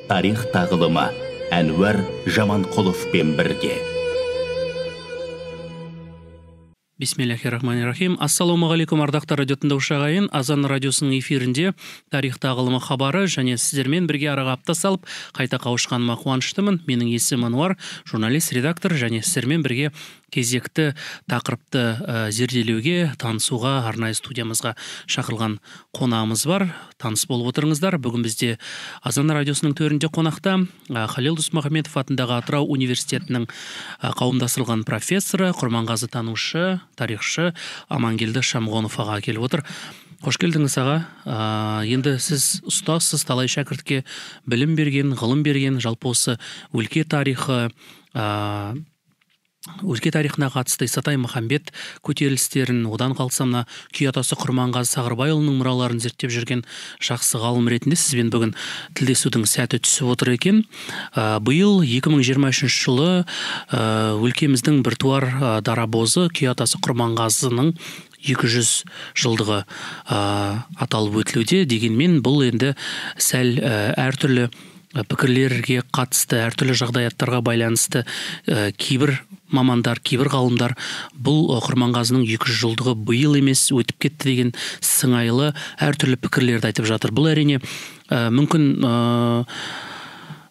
Тарих тағылымы Әнуар Жаманқұловпен бірге. Бисмиллахи-рахмани-рахим. Ассалаумағалейкум, ардақты радио тыңдаушы ағайын. Азан радиосының эфирінде тарих тағылымы хабары және сіздермен бірге араға апта салып қайта қауышқаныма қуаныштымын. Менің есімім Ануар, журналист, редактор және сіздермен бірге кезекті тақырыпты зерделеуге, танысуға арнайы студиямызға шақырылған қонағымыз бар. Таныс болып отырыңыздар. Бүгін бізде Азан радиосының төрінде қонақта Халел Досмұхамедов атындағы Атырау университетінің қауымдастырылған профессоры, Құрманғазы танушы, тарихшы Амангелді Шамғонов аға келіп отыр. Қош келдіңіз, аға. Енді сіз ұстазсыз, талай шәкіртке білім берген, ғылым берген, жалпы осы өлке тарихы, өлке тарихына қатысты Исатай Махамбет көтерілістерін, одан қалса мына күй атасы Құрманғазы Сағырбайұлының мұраларын зерттеп жүрген жақсы ғалым ретінде сізбен бүгін тілдесудің сәті түсіп отыр екен. Биыл 2023 жылы өлкеміздің біртуар дарабозы күй атасы Құрманғазының 200 жылдығы аталып өтілуде. Дегенмен бұл енді сәл әртүрлі пікірлерге қатысты, әртүрлі жағдаяттарға байланысты кейбір мамандар, кейбір ғалымдар бұл Құрманғазының 200 жылдығы биыл емес, өтіп кетті деген сыңайлы әртүрлі пікірлерді айтып жатыр. Бұл әрине мүмкін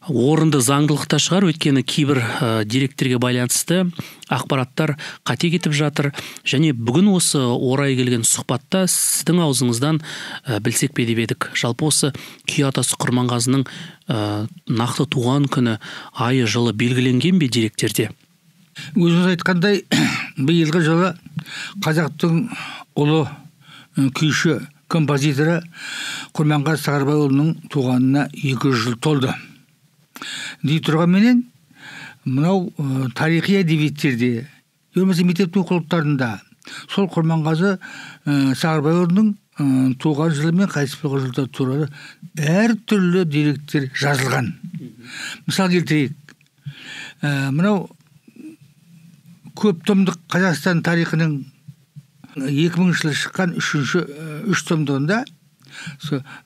орынды заңдылықта шығар, өйткені кейбір деректерге байланысты ақпараттар қате кетіп жатыр. Және бүгін осы орай келген сұхбатта сіздің аузыңыздан білсек пе деп едік. Жалпы осы күй атасы Құрманғазының нақты туған күні, айы, жылы белгіленген бе деректерде? Өзіңіз айтқандай, биылғы жылы қазақтың ұлы күйші, композиторы Құрманғазы Сағырбайұлының туғанына 200 жыл толды. Дей тұрғанменен, мынау тарихи әдебиеттерде, болмаса мектептің оқулықтарында сол Құрманғазы Сағырбайұлының туған жылы мен қайтыс болған жылдары туралы әртүрлі деректер жазылған. Мысал келтірейік. Мынау көп томдық Қазақстан тарихының 2000 жылы шыққан үш томдығында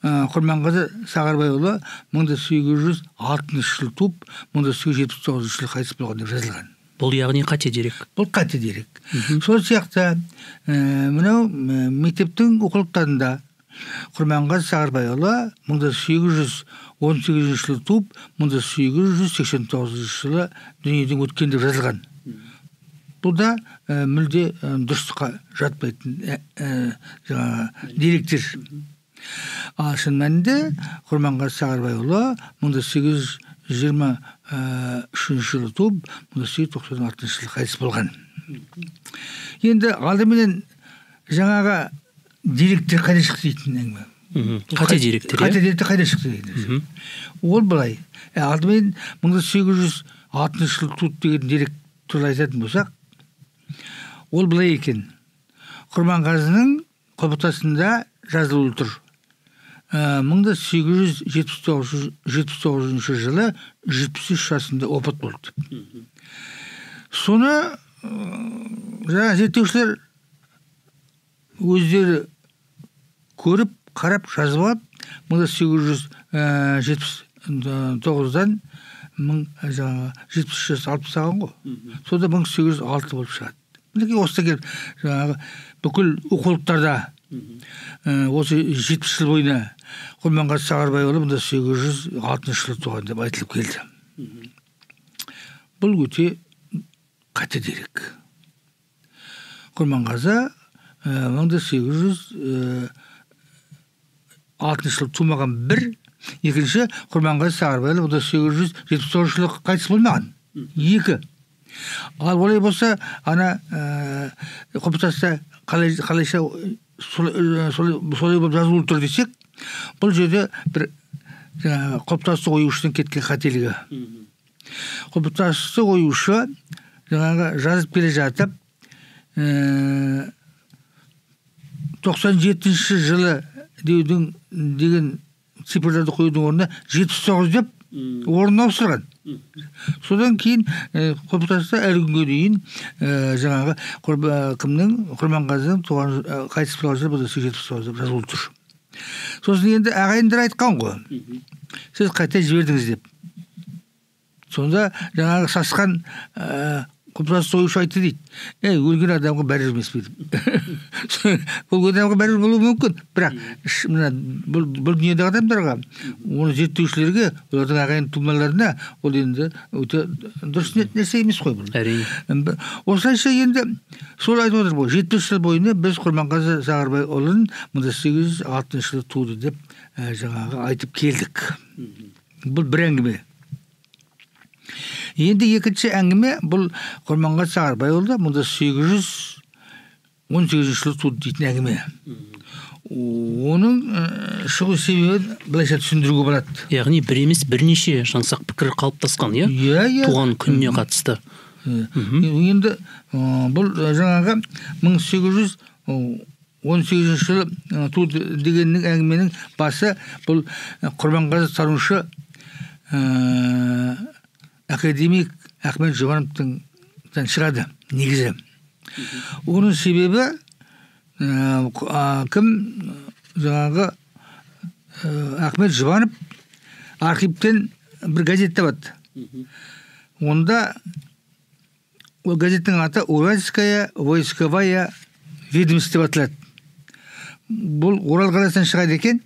Құрманғазы Сағырбайұлы 1806 жылы туып, 1879 жылы қайтыс болған деп жазылған. Бұл яғни қате дерек. Бұл қате дерек. Сол сияқты мынау мектептің оқулықтарында Құрманғазы Сағырбайұлы 1818 жылы туып, 1889 жылы дүниеден өткен деп жазылған. Бұл да мүлде дұрыстыққа жатпайтын деректер. Ал шын мәнінде Құрманғазы Сағырбайұлы 1823 жылы туып, 1896 жылы қайтыс болған. Енді алдыменен жаңағы деректер қайда шықты дейтін әңгіме. Қате деректер, қате деректер қайда шықты деген. Ол былай. Алдымен 1806 жылы туды деген дерек туралы айтатын болсақ, ол былай екен. Құрманғазының құлпытасында жазылулы тұр. 1879 жылы 73 жасында опат болды. Соны жаңа зерттеушілер өздері көріп, қарап, жазып алып, 1879-дан 73 жас алып тастаған ғой. Сонда 1806 болып шығады. Мінекей осыдан келіп жаңағы бүкіл оқулықтарда осы 70 жыл бойына Құрманғазы Сағырбайұлы 1806 жылы туған деп айтылып келді. Бұл өте қате дерек. Құрманғазы 1806 жылы тумаған бір, екінші Құрманғазы Сағырбайұлы 1879 жылы қайтыс болмаған. Екі. Ал олай болса, ана құлпытаста қалайша солай болып жазылып тұр десек, бұл жерде бір құлпытасты қоюшының кеткен қателігі. Құлпытасты қоюшы жаңағы жазып келе жатып, 97 жылы деудің деген цифрларды қоюдың орнына 79 деп орнына ауыстырған. Содан кейін құлпытаста әлі күнге дейін жаңағы кімнің Құрманғазының туған қайтыс болған жылы 1879 деп жазылып тұр. Сосын енді ағайындар айтқан ғой. Сіз қайта жібердіңіз деп. Сонда жаңағы сасқан құлпытас союшы айтты дейді. Өлген адамға бәрібір емес пе деп. Өлген адамға бәрібір болуы мүмкін. Бірақ мына бұл дүниедегі адамдарға, оны зерттеушілерге, олардың ағайын тумаларына ол енді өте дұрыс нәрсе емес қой бұл. Әрине. Осылайша енді сол айтып отыр ғой, 70 жыл бойына біз Құрманғазы Сағырбайұлын 1806 жылы туды деп жаңағы айтып келдік. Бұл бір әңгіме. Енді екінші әңгіме, бұл Құрманғазы Сағырбайұлы 1818 жылы туды дейтін әңгіме. Оның шығу себебін былайша түсіндіруге болады. Яғни бір емес, бірнеше жаңсақ пікір қалыптасқан, иә? Иә, иә. Туған күніне қатысты. Енді бұл жаңағы 1818 жылы туды дегеннің әңгіменің басы бұл Құрманғазы танушы академик Ахмет Жұбановтың шығады негізі. Оның себебі кім жаңағы Ахмет Жұбанов архивтен бір газет табады. Онда ол газеттің аты Уральская войсковая ведомство деп аталады. Бұл Орал қаласынан шығады екен.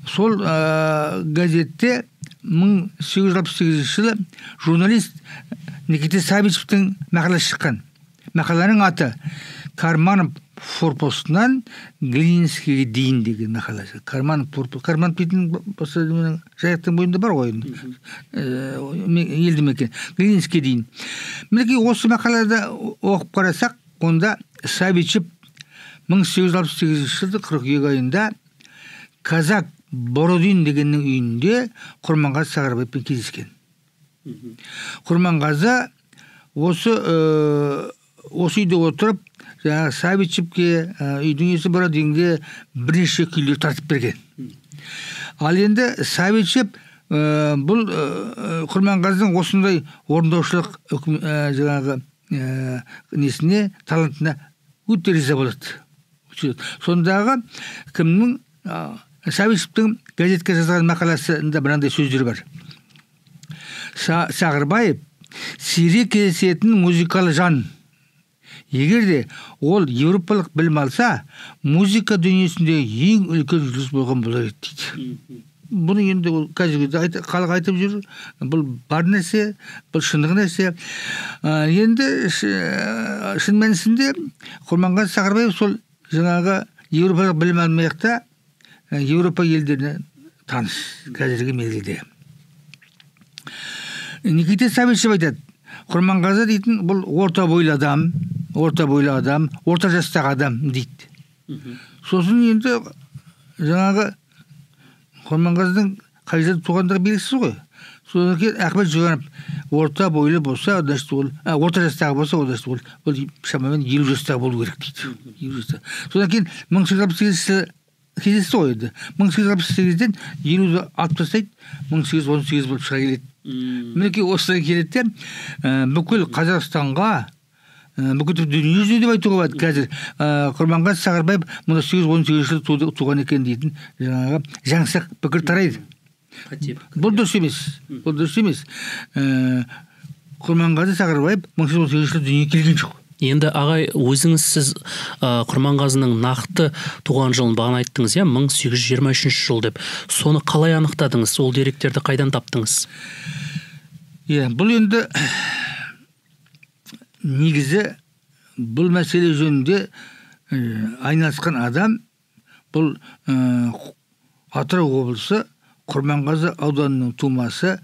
Сол газетте 1868 жылы журналист Никита Савичевтің мақаласы шыққан. Мақаланың аты Карманов форпостынан Глинскийге дейін деген мақаласы. Карманов форпост. Карманов дейтін жайықтың бойында бар ғой елді мекен. Глинскийге дейін. Мінекей осы мақалада оқып қарасақ, онда Савичев 1868 жылы қыркүйек айында Казак Бородин дегеннің үйінде Құрманғазы Сағырбаевпен кездескен. Құрманғазы осы үйде отырып, жаңағы Савичевке, үйдің иесі Бородинге бірнеше күйлер тартып берген. Ал енді Савичев бұл Құрманғазының осындай орындаушылық жаңағы несіне, талантына өте риза болады. Сондағы кімнің Савичевтің газетке жазған мақаласында мынандай сөздер бар. Сағырбаев сирек кездесетін музыкалы жан. Егер де ол еуропалық білім алса, музыка дүниесінде ең үлкен жұлдыз болған болар еді дейді. Бұны енді ол қазіргі халық айтып жүр. Бұл бар нәрсе, бұл шындық нәрсе. Енді шын мәнісінде Құрманғазы Сағырбаев сол жаңағы еуропалық білім алмай-ақ та Еуропа елдеріне таныс қазіргі мезгілде. Никита Савичев айтады, Құрманғазы дейтін бұл орта бойлы адам, орта бойлы адам, орта жастағы адам дейді. Сосын енді жаңағы Құрманғазының қай жерде туғандығы белгісіз ғой. Содан кейін Ахмет Жұбанов орта бойлы болса, значит ол орта жастағы болса, ол значит ол шамамен 50 жастағы болу керек дейді. 50 жаста. Содан кейін 1868 кездесті ғой енді. 1868-ден 50-ді алып тастайды, 1818 болып шыға келеді. Мінекей осыдан келеді де, бүкіл Қазақстанға, бүкіл дүниежүзі деп айтуға болады қазір. Құрманғазы Сағырбаев 1818 жылы туған екен дейтін жаңағы жаңсақ пікір тарайды. Бұл дұрыс емес. Бұл дұрыс емес. Құрманғазы Сағырбаев 1818 жылы дүниеге келген жоқ. Енді ағай, өзіңіз сіз Құрманғазының нақты туған жылын бағана айттыңыз, иә, 1823 жыл деп. Соны қалай анықтадыңыз? Ол деректерді қайдан таптыңыз? Иә, бұл енді негізі бұл мәселе жөнінде айналысқан адам бұл Атырау облысы Құрманғазы ауданының тумасы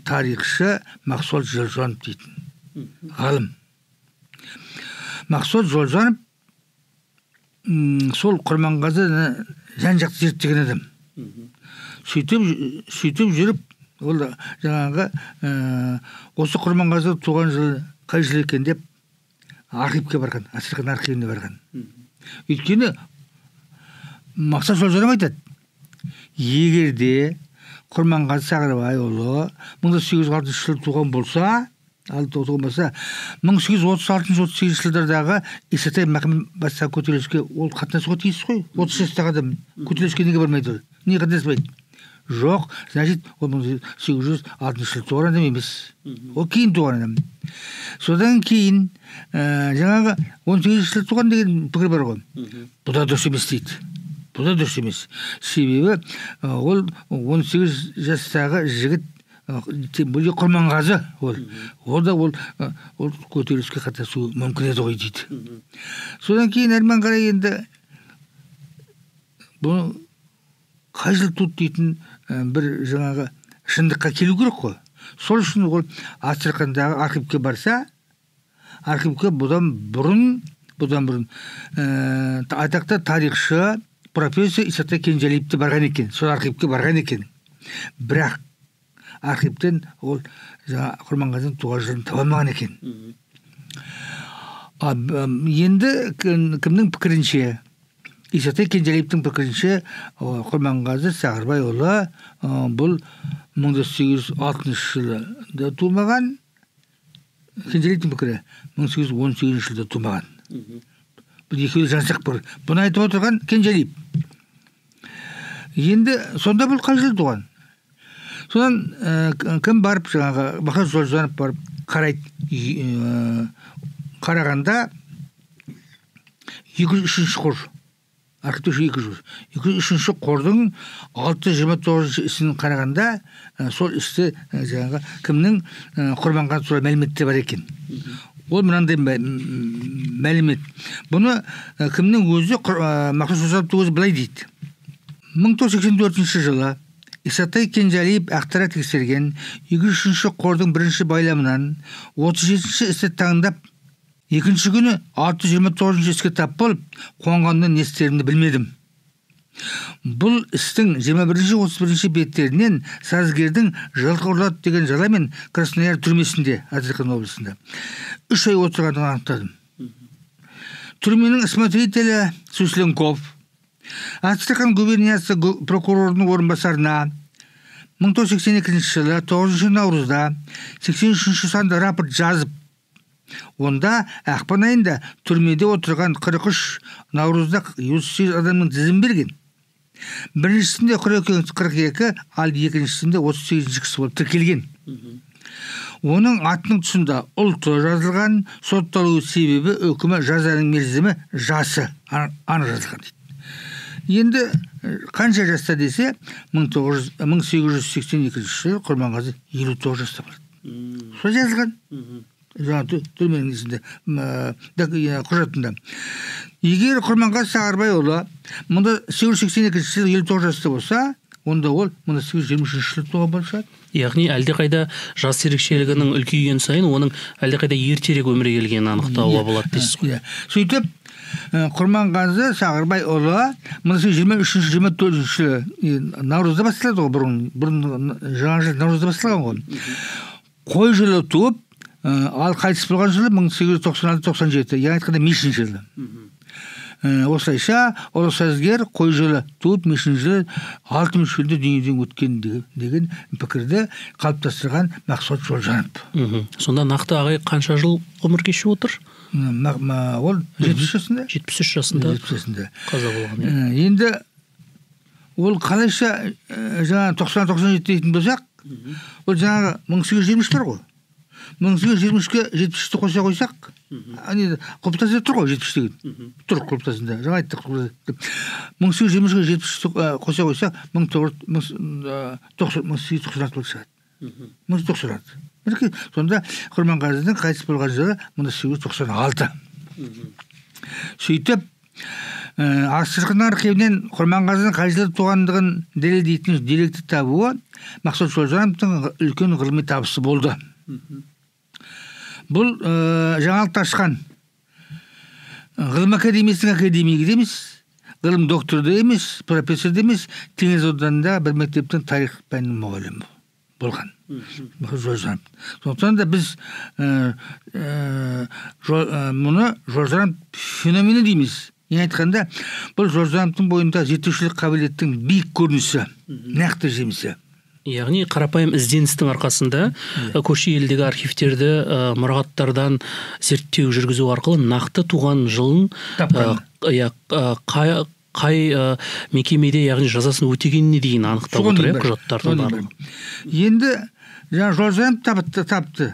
тарихшы Мақсот Жолжанов дейтін ғалым. Мақсот Жолжанов сол Құрманғазыны жан-жақты зерттеген адам. Сөйтіп жүріп, ол жаңағы осы Құрманғазы туған жылы қай жыл екен деп архивке барған, Астрахан архивіне барған. Өйткені Мақсат Жолжанов айтады, егер де Құрманғазы Сағырбайұлы 1806 жылы туған болса, 1836-38 жылдардағы Исатай Мақым бастаған көтеріліске ол қатынасуға тиіс қой. 30 жастағы адам көтеріліске неге бармайды ол? Неге қатынаспайды? Жоқ, значит, ол 1806 жылы туған адам емес. Ол кейін туған адам. Содан кейін жаңағы 18 жылы туған деген пікір бар ғой. Бұл да дұрыс емес дейді. Бұл да дұрыс емес. Себебі ол 18 жастағы жігіт, тем более Құрманғазы ол. Ол да ол көтеріліске қатысуы мүмкін еді ғой дейді. Содан кейін әрмен қарай енді бұны қай жыл туды дейтін бір жаңағы шындыққа келу керек қой. Сол үшін ол Астрахандағы архивке барса, архивке бұдан бұрын атақты тарихшы профессор Исатай Кенжалиев те барған екен. Сол архивке барған екен. Бірақ архивтен ол жаңа Құрманғазының туған жылын таба алмаған екен. Енді кімнің пікірінше, Исатай Кенжалиевтің пікірінше, Құрманғазы Сағырбайұлы бұл 1806 жылы да тумаған, Кенжалиевтің пікірі 1818 жылда тумаған. Бұл екеуі жансақ бір. Бұны айтып отырған Кенжалиев. Енді сонда бұл қай жылы туған? Содан кім барып жаңағы Мақсат Жолжанов барып қарайды, қарағанда 203 қор, архивте 203 қордың 629 ісін қарағанда сол істі жаңағы кімнің Құрманғазы туралы мәліметтер бар екен. Ол мынандай мәлімет. Бұны кімнің өзі, Мақсат Жолжановтың өзі былай дейді. 1984 жылы Исатай Кенжалиев ақтара тексерген 203 қордың бірінші байламынан 37-ші істі таңдап, екінші күні 629 іске тап болып, қуанғаннан не істерімді білмедім. Бұл істің 21-31 беттерінен сазгердің жылқы ұрлады деген жаламен Краснояр түрмесінде, Астрахань облысында 3 ай отырғандығын анықтадым. Түрменің смотрителі Сусленков Астрахань губерниясы прокурорының орынбасарына 1982 жылы 9 наурызда 83 санды рапорт жазып, онда ақпан айында түрмеде отырған 43 наурызда 108 адамның тізімін берген. Біріншісінде 42, ал екіншісінде 38 кісі болып тіркелген. Оның атының тұсында ұлты жазылған, сотталу себебі, үкімі, жазаның мерзімі, жасы анық жазылған дейді. Енді қанша жаста десе, 1882 жылы Құрманғазы 59 жаста болады. Сол жазылған. Жаңа түрменің несінде, құжатында. Егер Құрманғазы Сағырбайұлы 1882 жылы 59 жаста болса, онда ол 1823 жылы туған болып шығады. Яғни әлдеқайда жас ерекшелігінің үлкейген сайын оның әлдеқайда ертерек өмірге келгенін анықтауға болады дейсіз ғой. Сөйтіп Құрманғазы Сағырбайұлы 1823-24 жылы наурызда басталады ғой, бұрын жаңа жыл наурызда басталған ғой. Қой жылы туып, ал қайтыс болған жылы 1896-97, яғни айтқанда мешін жылы. Осылайша ұлы сазгер қой жылы туып, мешін жылы 6 жылда дүниеден өткен деген пікірді қалыптастырған Мақсат Жолжанов. Сонда нақты ағай қанша жыл ғұмыр кешіп отыр? Ол 73 жасында. 73 жасында. 73 жасында. Қаза болған. Енді ол қалайша жаңа 90-97 дейтін болсақ, ол жаңағы 1823 бар ғой. 1823-ке 73-ті қоса қойсақ, құлпытасында тұр ғой 73 деген. Тұр құлпытасында. Жаңа айттық. 1823-ке 73-ті қоса қойсақ, 1896 болып шығады. 1896. Сонда Құрманғазының қайтыс болған жылы 1896. Сөйтіп, Астрахань архивінен Құрманғазының қай жылы туғандығын дәлелдейтін деректі табуы Мақсат Жолжановтың үлкен ғылыми табысы болды. Бұл жаңалықты ашқан ғылым академиясының академигі де емес, ғылым докторы да емес, профессор да емес, Теңіз ауданында бір мектептің тарих пәнінің мұғалімі болған. Жолжанов. Сондықтан да біз мұны Жолжанов феномені дейміз. Ең айтқанда, бұл Жолжановтың бойында зерттеушілік қабілеттің биік көрінісі, нақты жемісі. Яғни қарапайым ізденістің арқасында көрші елдегі архивтерді, мұрағаттардан зерттеу жүргізу арқылы нақты туған жылын, Қай мекемеде, яғни жазасын өтегеніне дейін анықтап отыр, құжаттардың барлығы. Енді жаңа Жолжанов тапты.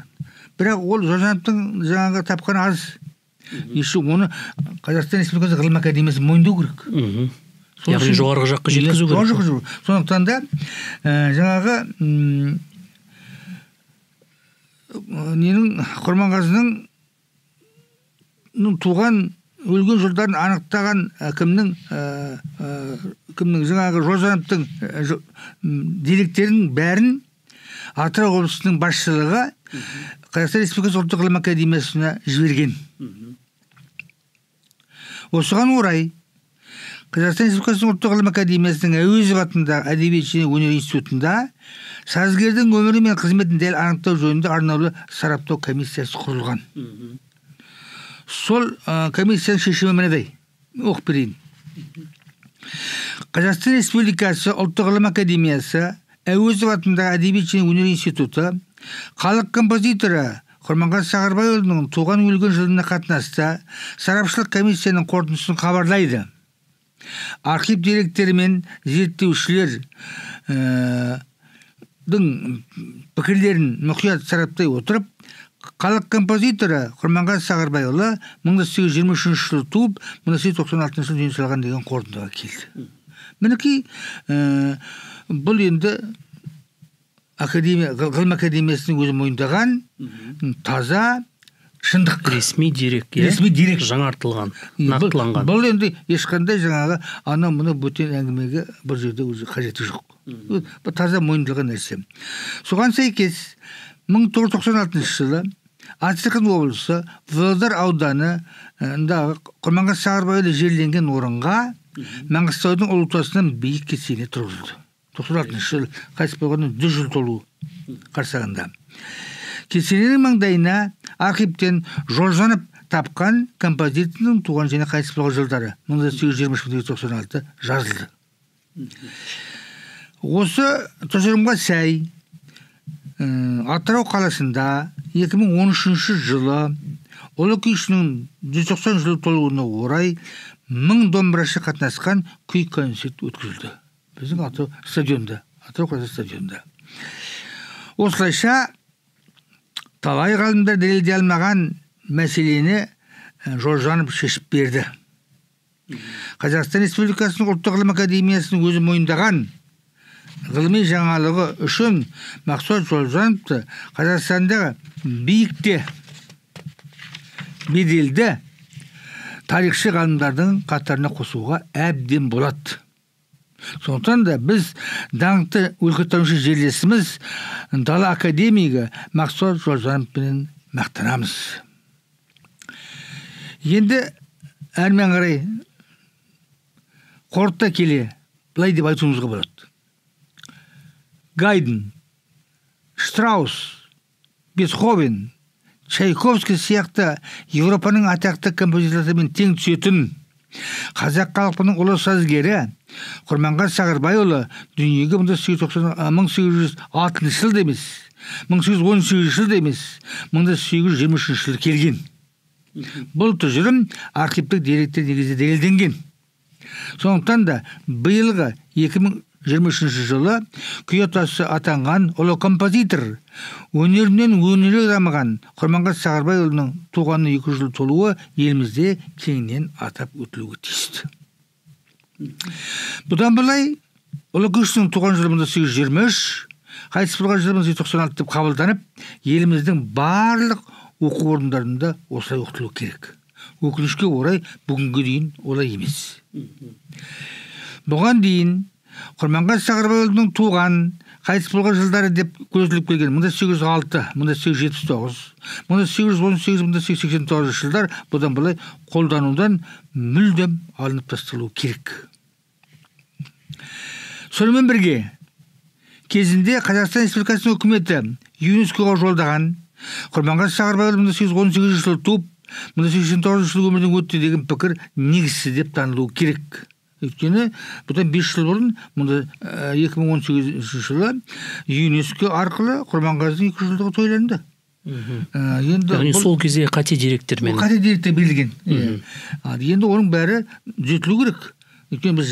Бірақ ол Жолжановтың жаңағы тапқаны аз. Еще оны Қазақстан Республикасы Ғылым академиясы мойындау керек. Яғни жоғарғы жаққа жеткізу керек. Сондықтан да жаңағы ненің Құрманғазының туған өлген жылдарын анықтаған кімнің жаңағы Жолжановтың деректерінің бәрін Атырау облысының басшылығы Қазақстан Республикасы Ұлттық ғылым академиясына жіберген. Осыған орай Қазақстан Республикасының Ұлттық ғылым академиясының Әуезов атындағы әдебиет және өнер институтында сазгердің өмірі мен қызметін дәл анықтау жөнінде арнаулы сараптау комиссиясы құрылған. Сол комиссияның шешімі мынадай, оқып берейін. Қазақстан Республикасы Ұлттық ғылым академиясы Әуезов атындағы әдебиет және өнер институты халық композиторы Құрманғазы Сағырбайұлының туған өлген жылына қатынасты сарапшылық комиссияның қорытындысын хабарлайды. Архив деректері мен зерттеушілердің пікірлерін мұқият сараптай отырып, халық композиторы Құрманғазы Сағырбайұлы 1823 жылы туып, 1896 жылы дүние салған деген қорытындыға келді. Мінекей, бұл енді ғылым академиясының өзі мойындаған таза шындық. Ресми дерек, ресми дерек, жаңартылған, нақтыланған. Бұл енді ешқандай жаңағы ана мұны бөтен әңгімеге бұл жерде өзі қажеті жоқ. Бұл таза мойындалған нәрсе. Соған сәйкес 1996 жылы Астрахан облысы Павлодар ауданындағы Құрманғазы Сағырбайұлы жерленген орынға Маңғыстаудың Ұлытасынан биік кесене тұрғызылды. 96 жыл қайтыс болғанына 100 жыл толу қарсаңында. Кесененің маңдайына архивтен Жолжанов тапқан композитордың туған және қайтыс болған жылдары 1823-1996 жазылды. Осы тұжырымға сай Атырау қаласында 2013 жылы ұлы күйшінің 190 жыл толуына орай 1000 домбырашы қатынасқан күй концерт өткізілді. Біздің Атырау стадионында, Атырау қаласы стадионында. Осылайша талай ғалымдар дәлелдей алмаған мәселені Жолжанов шешіп берді. Қазақстан Республикасының Ұлттық ғылым академиясының өзі мойындаған ғылыми жаңалығы үшін Мақсот Жолжановты Қазақстандағы биікте беделді тарихшы ғалымдардың қатарына қосуға әбден болады. Сондықтан да біз даңқты өлкетанушы жерлесіміз дала академигі Мақсот Жолжановпенен мақтанамыз. Енді әрмен қарай қорыта келе былай деп айтуымызға болады. Гайдн, Штраус, Бетховен, Чайковский сияқты Еуропаның атақты композиторларымен тең түсетін қазақ халқының ұлы сазгері Құрманғазы Сағырбайұлы дүниеге 1806 жылда емес, 1818 жылда емес, 1823 жылы келген. Бұл тұжырым архивтік деректер негізінде дәлелденген. Сондықтан да биылғы 2023 жылы күй атасы атанған ұлы композитор, өнерінен өнері дамыған Құрманғазы Сағырбайұлының туғанына 200 жыл толуы елімізде кеңінен атап өтілуге тиісті. Бұдан былай ұлы күйшінің туған жылы 1823, қайтыс болған жылы 1896 деп қабылданып, еліміздің барлық оқу орындарында осылай оқытылу керек. Өкінішке орай бүгінге дейін олай емес. Бұған дейін Құрманғазы Сағырбайұлының туған, қайтыс болған жылдары деп көзіліп келген 1806, 1879, 1818, 1889 жылдар бұдан былай қолданудан мүлдем алынып тасталу керек. Сонымен бірге кезінде Қазақстан Республикасының үкіметі ЮНЕСКО-ға жолдаған Құрманғазы Сағырбайұлы 1818 жылы туып, 1889 жылы өмірден өтті деген пікір негізсіз деп танылуы керек. Өйткені бұдан 5 жыл бұрын, 2018 жылы ЮНЕСКО арқылы Құрманғазының 200 жылдығы тойланды. Яғни сол кезде қате деректермен. Қате деректер берілген. Енді оның бәрі түзетілу керек. Өйткені біз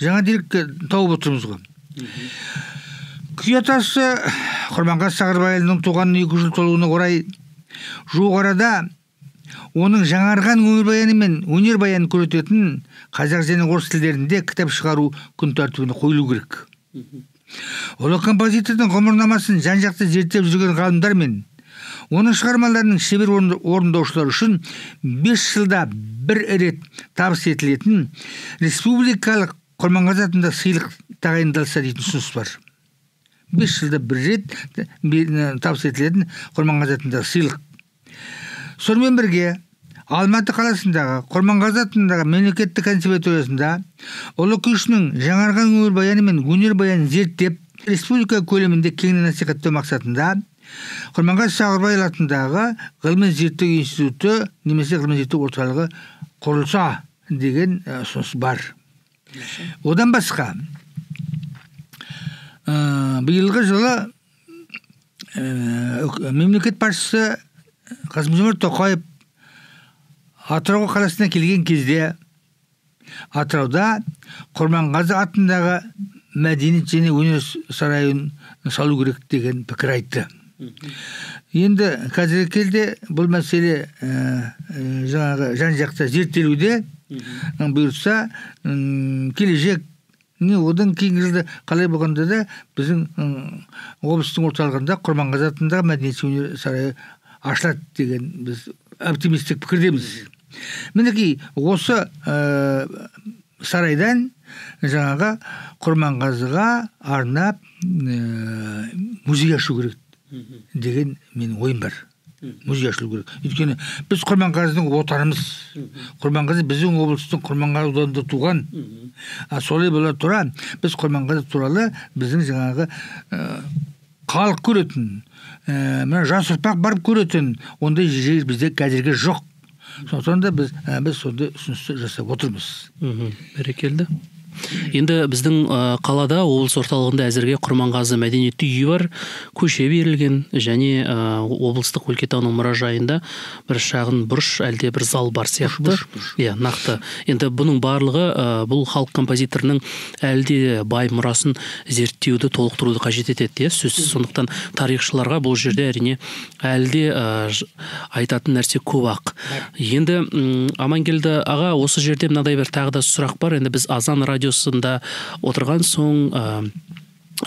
жаңа дерек тауып отырмыз ғой. Күй атасы Құрманғазы Сағырбайұлының туғанына 200 жыл толуына орай жуық арада оның жаңарған өмірбаяны мен өнербаянын көрсететін қазақ және орыс тілдерінде кітап шығару күн тәртібіне қойылу керек. Ұлы композитордың ғұмырнамасын жан-жақты зерттеп жүрген ғалымдар мен оның шығармаларының шебер орындаушылары үшін 5 жылда бір рет табыс етілетін республикалық Құрманғазы атындағы сыйлық тағайындалса дейтін ұсыныс бар. 5 жылда бір рет табыс етілетін Құрманғазы атындағы сыйлық. Сонымен бірге Алматы қаласындағы Құрманғазы атындағы мемлекеттік консерваториясында ұлы күйшінің жаңарған өмірбаяны мен өнербаянын зерттеп, республика көлемінде кеңінен насихаттау мақсатында Құрманғазы Сағырбайұлы атындағы ғылыми зерттеу институты немесе ғылыми зерттеу орталығы құрылса деген ұсыныс бар. Одан басқа биылғы жылы мемлекет басшысы Қасым-Жомарт Тоқаев Атырау қаласына келген кезде Атырауда Құрманғазы атындағы мәдениет және өнер сарайын салу керек деген пікір айтты. Енді қазіргі кезде бұл мәселе жаңағы жан-жақты зерттелуде. Бұйыртса келешек не одан кейінгі жылда қалай болғанда да біздің облыстың орталығында Құрманғазы атындағы мәдениет өнер сарайы ашылады деген біз оптимистік пікірдеміз. Мінекей осы сарайдан жаңағы Құрманғазыға арнап музей ашу керек деген менің ойым бар. Музей ашылу керек. Өйткені біз Құрманғазының отанымыз. Құрманғазы біздің облыстың Құрманғазы ауданында туған. Солай бола тұра біз Құрманғазы туралы біздің жаңағы халық көретін, мына жас ұрпақ барып көретін ондай жер бізде қазірге жоқ. Сондықтан да біз сондай ұсынысты жасап отырмыз. Бәрекелді. Енді біздің қалада, облыс орталығында әзірге Құрманғазы мәдениет үйі бар, көше берілген және облыстық өлкетану мұражайында бір шағын бұрыш, әлде бір зал бар сияқты. Иә, нақты. Енді бұның барлығы бұл халық композиторының әлде бай мұрасын зерттеуді, толықтыруды қажет етеді, иә, сөзсіз. Сондықтан тарихшыларға бұл жерде әрине әлде айтатын нәрсе көп-ақ. Енді Амангелді аға, осы жерде мынадай бір тағы да сұрақ бар. Енді біз Азан радиосында отырған соң,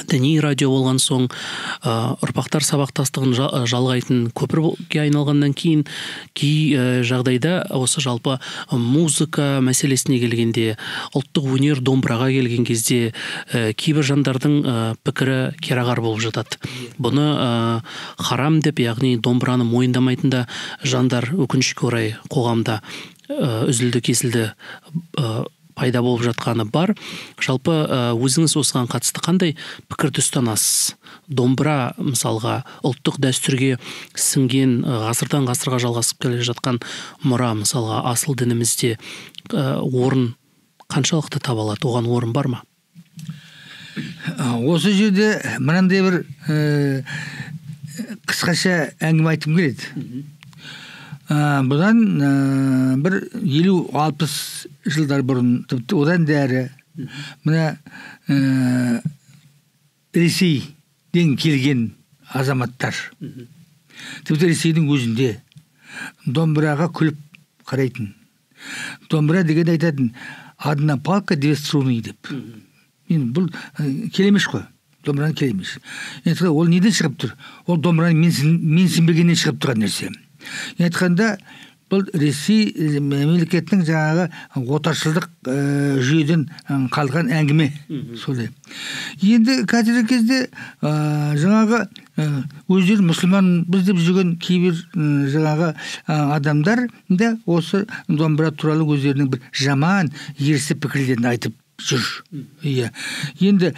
діни радио болған соң, ұрпақтар сабақтастығын жалғайтын көпірге айналғаннан кейін кей жағдайда осы жалпы музыка мәселесіне келгенде, ұлттық өнер домбыраға келген кезде кейбір жандардың пікірі керағар болып жатады. Бұны харам деп, яғни домбыраны мойындамайтын да жандар өкінішке орай қоғамда үзілді-кесілді пайда болып жатқаны бар. Жалпы өзіңіз осыған қатысты қандай пікірді ұстанасыз? Домбыра мысалға ұлттық дәстүрге сіңген, ғасырдан ғасырға жалғасып келе жатқан мұра, мысалға асыл дінімізде орын қаншалықты таба алады? Оған орын бар ма? Осы жерде мынандай бір қысқаша әңгіме айтқым келеді. Бұдан бір 50-60 жылдар бұрын, тіпті одан да әрі, мына Ресейден келген азаматтар, тіпті Ресейдің өзінде домбыраға күліп қарайтын. Домбыра деген айтатын, одна палка, две струны деп. Енді бұл келемеш қой, домбыраны келемеш. Енді ол неден шығып тұр? Ол домбыраны менсінбегеннен шығып тұрған нәрсе. Айтқанда, бұл Ресей мемлекетінің жаңағы отаршылдық жүйеден қалған әңгіме. Солай. Енді қазіргі кезде жаңағы өздері мұсылманбыз деп жүрген кейбір жаңағы адамдар да осы домбыра туралы өздерінің бір жаман ерсі пікірлерін айтып жүр. Иә. Енді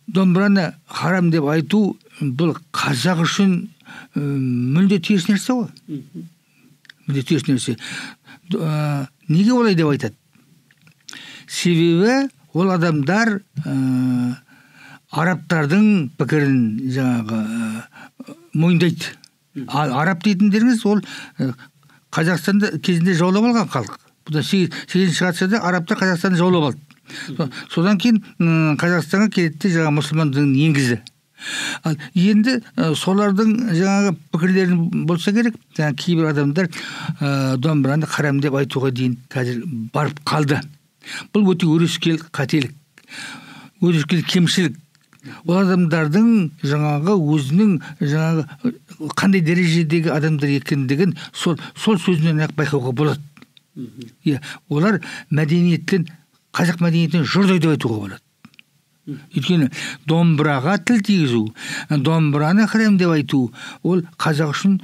домбыраны харам деп айту бұл қазақ үшін мүлде теріс нәрсе ғой. Мүлде теріс нәрсе. Неге олай деп айтады? Себебі ол адамдар арабтардың пікірін жаңағы мойындайды. Ал араб дейтіндеріңіз ол Қазақстанда кезінде жаулап алған халық. Бұдан 8-ші ғасырда арабтар Қазақстанды жаулап алды. Содан кейін Қазақстанға келді жаңа мұсылман дінін енгізді. Ал енді солардың жаңағы пікірлерін болса керек, жаңа кейбір адамдар домбыраны харам деп айтуға дейін қазір барып қалды. Бұл өте өрескел қателік, өрескел кемшілік. Ол адамдардың жаңағы өзінің жаңағы қандай дәрежедегі адамдар екендігін сол сөзінен ақ байқауға болады. Иә, олар мәдениеттен, қазақ мәдениетінен жұрдай деп айтуға болады. Өйткені домбыраға тіл тигізу, домбыраны харам деп айту, ол қазақ үшін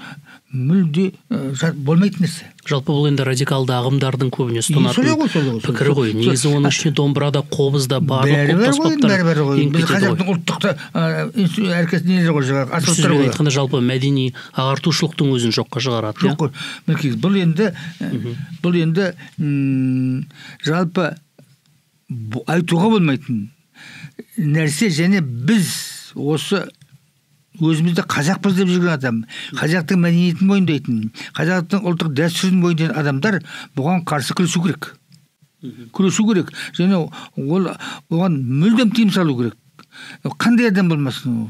мүлде болмайтын нәрсе. Жалпы бұл енді радикалды ағымдардың көбіне ұстанатын пікірі ғой. Негізі оның ішіне домбыра да, қобыз да, барлық ұлттық аспаптар еніп Біз кетеді ғой. Қазақтың ұлттық әркез нелер ғой, жаңағы аспаптар ғой. Айтқанда жалпы мәдени ағартушылықтың өзін жоққа шығарады. Жоқ қой. Мінекей, бұл енді жалпы айтуға болмайтын нәрсе. Және біз осы өзімізді қазақпыз деп жүрген адам, қазақтың мәдениетін мойындайтын, қазақтың ұлттық дәстүрін мойындайтын адамдар бұған қарсы күресу керек. Күресу керек. Және ол оған мүлдем тыйым салу керек. Қандай адам болмасын ол.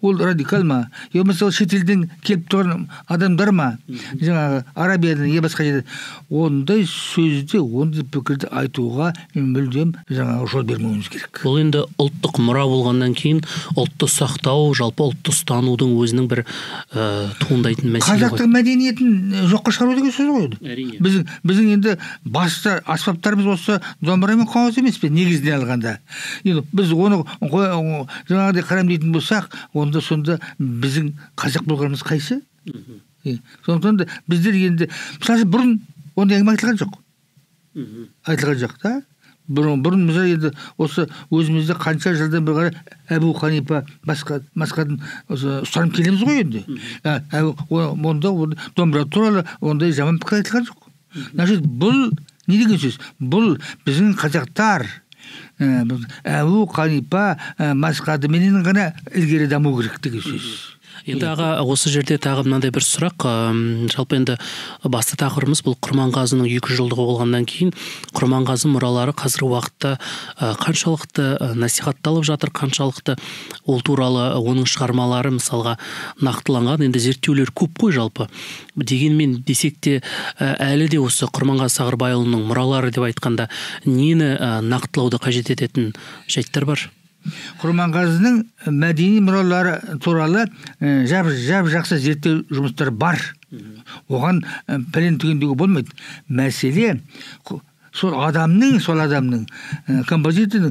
Ол радикал ма, я болмаса шетелден келіп тұрған адамдар ма, жаңағы Арабиядан, я басқа жерден, ондай сөзді, ондай пікірді айтуға мүлдем жаңағы жол бермеуіміз керек. Бұл енді ұлттық мұра болғаннан кейін ұлтты сақтау, жалпы ұлтты ұстанудың өзінің бір туындайтын мәселе ғой. Қазақтың мәдениетін жоққа шығару деген сөз ғой. Әрине. Біздің енді басты аспаптарымыз осы домбыра мен қауыз емес пе негізінен алғанда. Енді біз оны жаңағыдай харам дейтін болсақ, онда сонда біздің қазақ болғанымыз қайсы? Сондықтан да біздер енді, мысалы, бұрын ондай әңгіме айтылған жоқ. Айтылған жоқ та. Бұрын мысалы енді осы өзімізде қанша жылдан бері қарай Әбу Ханипа басқадан осы ұстанып келеміз ғой енді. Онда домбыра туралы ондай жаман пікір айтылған жоқ. Значит, бұл не деген сөз? Бұл біздің қазақтар Әбу Ханипа масқадыменен ғана ілгері даму керек деген сөз. Енді аға, осы жерде тағы мынандай бір сұрақ. Жалпы енді басты тақырыбымыз бұл Құрманғазының 200 жылдығы болғаннан кейін Құрманғазы мұралары қазіргі уақытта қаншалықты насихатталып жатыр, қаншалықты ол туралы оның шығармалары мысалға нақтыланған. Енді зерттеулер көп қой жалпы. Дегенмен десек те әлі де осы Құрманғазы Сағырбайұлының мұралары деп айтқанда нені нақтылауды қажет ететін жайттар бар? Құрманғазының мәдени мұралары туралы жап жақсы зерттеу жұмыстары бар. Оған пәлен түгендеуге болмайды. Мәселе сол адамның композитордың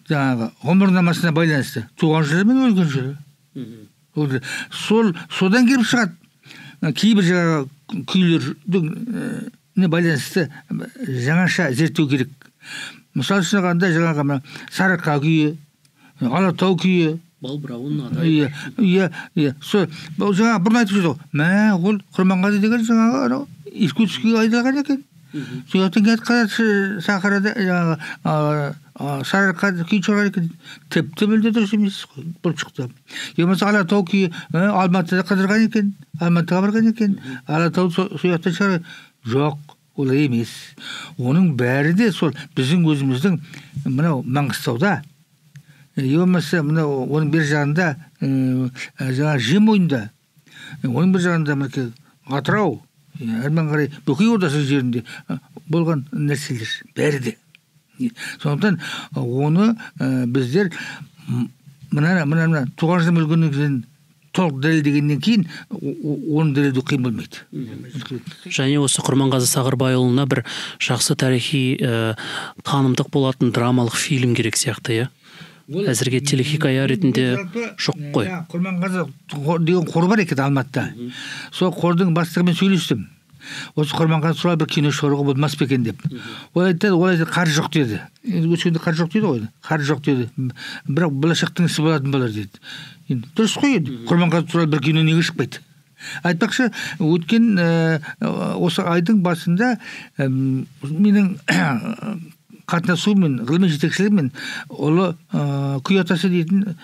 жаңағы ғұмырнамасына байланысты, туған жылы мен өлген жылы. Сол содан келіп шығады. Кейбір жаңағы күйлердің байланысты жаңаша зерттеу керек. Мысалы үшін алғанда жаңағы мына Сарыарқа күйі, Алатау күйі, Балбырауын адай. Иә, иә. Сол жаңа бұрын айтып жүрді ғой. Мә, ол Құрманғазы деген жаңағы анау Иркутскіге айдалған екен. Сол жақтан келіп Сахарада жаңағы Сарыарқа күйі шығарған екен. Тіпті мүлде дұрыс емес болып шықты. Я болмаса Алатау күйі Алматыда қыдырған екен, Алматыға барған екен, Алатау сол жақтан шығарған. Жоқ, олай емес. Оның бәрі де сол біздің өзіміздің мынау Маңғыстауда, я болмаса мынау оның бер жағында жаңағы Жем бойында, оның бір жағында мінекей Атырау, әрмен қарай Бөкей ордасы жерінде болған нәрселер бәрі де. Сондықтан оны біздер мына туған жылы өлгеннен кейін толық дәлелдегеннен кейін оны дәлелдеу қиын болмайды. Және осы Құрманғазы Сағырбайұлына бір жақсы тарихи танымдық болатын драмалық фильм керек сияқты, иә? Әзірге телехикая ретінде жоқ қой. Құрманғазы деген қор бар екен Алматыда. Сол қордың бастығымен сөйлестім. Осы Құрманғазы туралы бір кино шығаруға болмас па екен деп. Ол айтады, қаржы жоқ деді. Енді өткенде қаржы жоқ деді ғой. Қаржы жоқ деді. Бірақ болашақтың ісі болатын болар деді. Енді дұрыс қой енді. Құрманғазы туралы бір кино неге шықпайды? Айтпақшы, өткен осы айдың басында менің қатынасуымен, ғылыми жетекшілігімен ұлы Күй атасы дейтін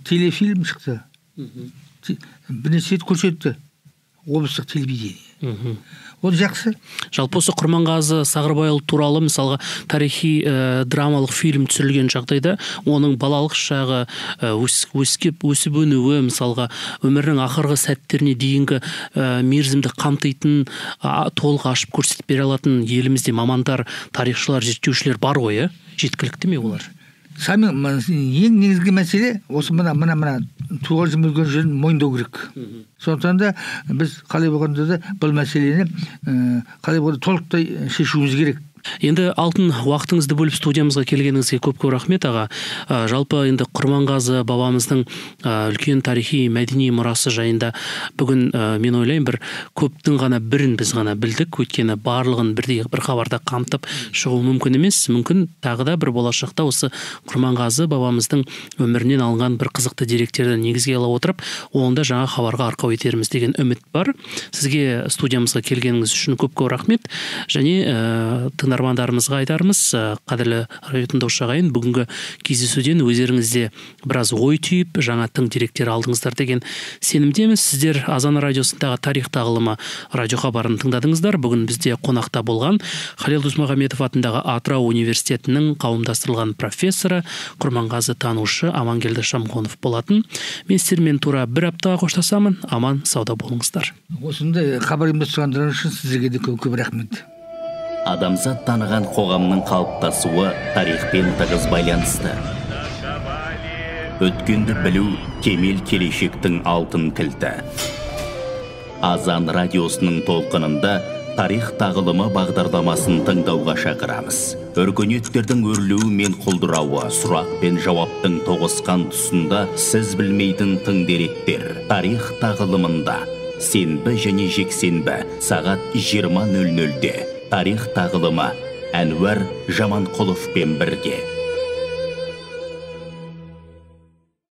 телефильм шықты. Бірнеше рет көрсетті. облыстық телевидение. Ол жақсы. Жалпы осы Құрманғазы Сағырбайұлы туралы мысалға тарихи драмалық фильм түсірілген жағдайда оның балалық шағы, өсіп өнуі, мысалға өмірінің ақырғы сәттеріне дейінгі мерзімді қамтитын, толық ашып көрсетіп бере алатын елімізде мамандар, тарихшылар, зерттеушілер бар ғой, жеткілікті ме олар? Сами ең негізгі мәселе осы мына туған жерін өлген жерін мойындау керек. Сондықтан да біз қалай болғанда да бұл мәселені қалай болғанда толықтай шешуіміз керек. Енді алтын уақытыңызды бөліп студиямызға келгеніңізге көп-көп рахмет, аға. Жалпы енді Құрманғазы бабамыздың үлкен тарихи мәдени мұрасы жайында бүгін мен ойлаймын бір көптің ғана бірін біз ғана білдік, өйткені барлығын бірдей бір хабарда қамтып шығу мүмкін емес. Мүмкін тағы да бір болашақта осы Құрманғазы бабамыздың өмірінен алынған бір қызықты деректерді негізге ала отырып, оны да жаңа хабарға арқау етерміз деген үміт бар. Сізге студиямызға келгеніңіз үшін көп-көп рахмет. Және тыңдармандарымызға айтарымыз, қадірлі радио тыңдаушы ағайын, бүгінгі кездесуден өздеріңізде біраз ой түйіп, жаңа тың деректер алдыңыздар деген сенімдеміз. Сіздер Азан радиосындағы тарих тағылымы радио хабарын тыңдадыңыздар. Бүгін бізде қонақта болған Халел Досмағамбетов атындағы Атырау университетінің қауымдастырылған профессоры, Құрманғазы танушы Амангелді Шамғонов болатын. Мен сіздермен тура бір аптаға қоштасамын. Аман сауда болыңыздар. Осындай хабар ұйымдастырғандарыңыз үшін сіздерге де көп-көп рахмет. Адамзат таныған қоғамның қалыптасуы тарихпен тығыз байланысты. Өткенді білу кемел келешектің алтын кілті. Азан радиосының толқынында тарих тағылымы бағдарламасын тыңдауға шақырамыз. Өркениеттердің өрлеуі мен құлдырауы, сұрақ пен жауаптың тоғысқан тұсында сіз білмейтін тың деректер. Тарих тағылымында сенбі және жексенбі сағат 20:00-де. Тарих тағылымы Әнуар Жаманқұловпен бірге.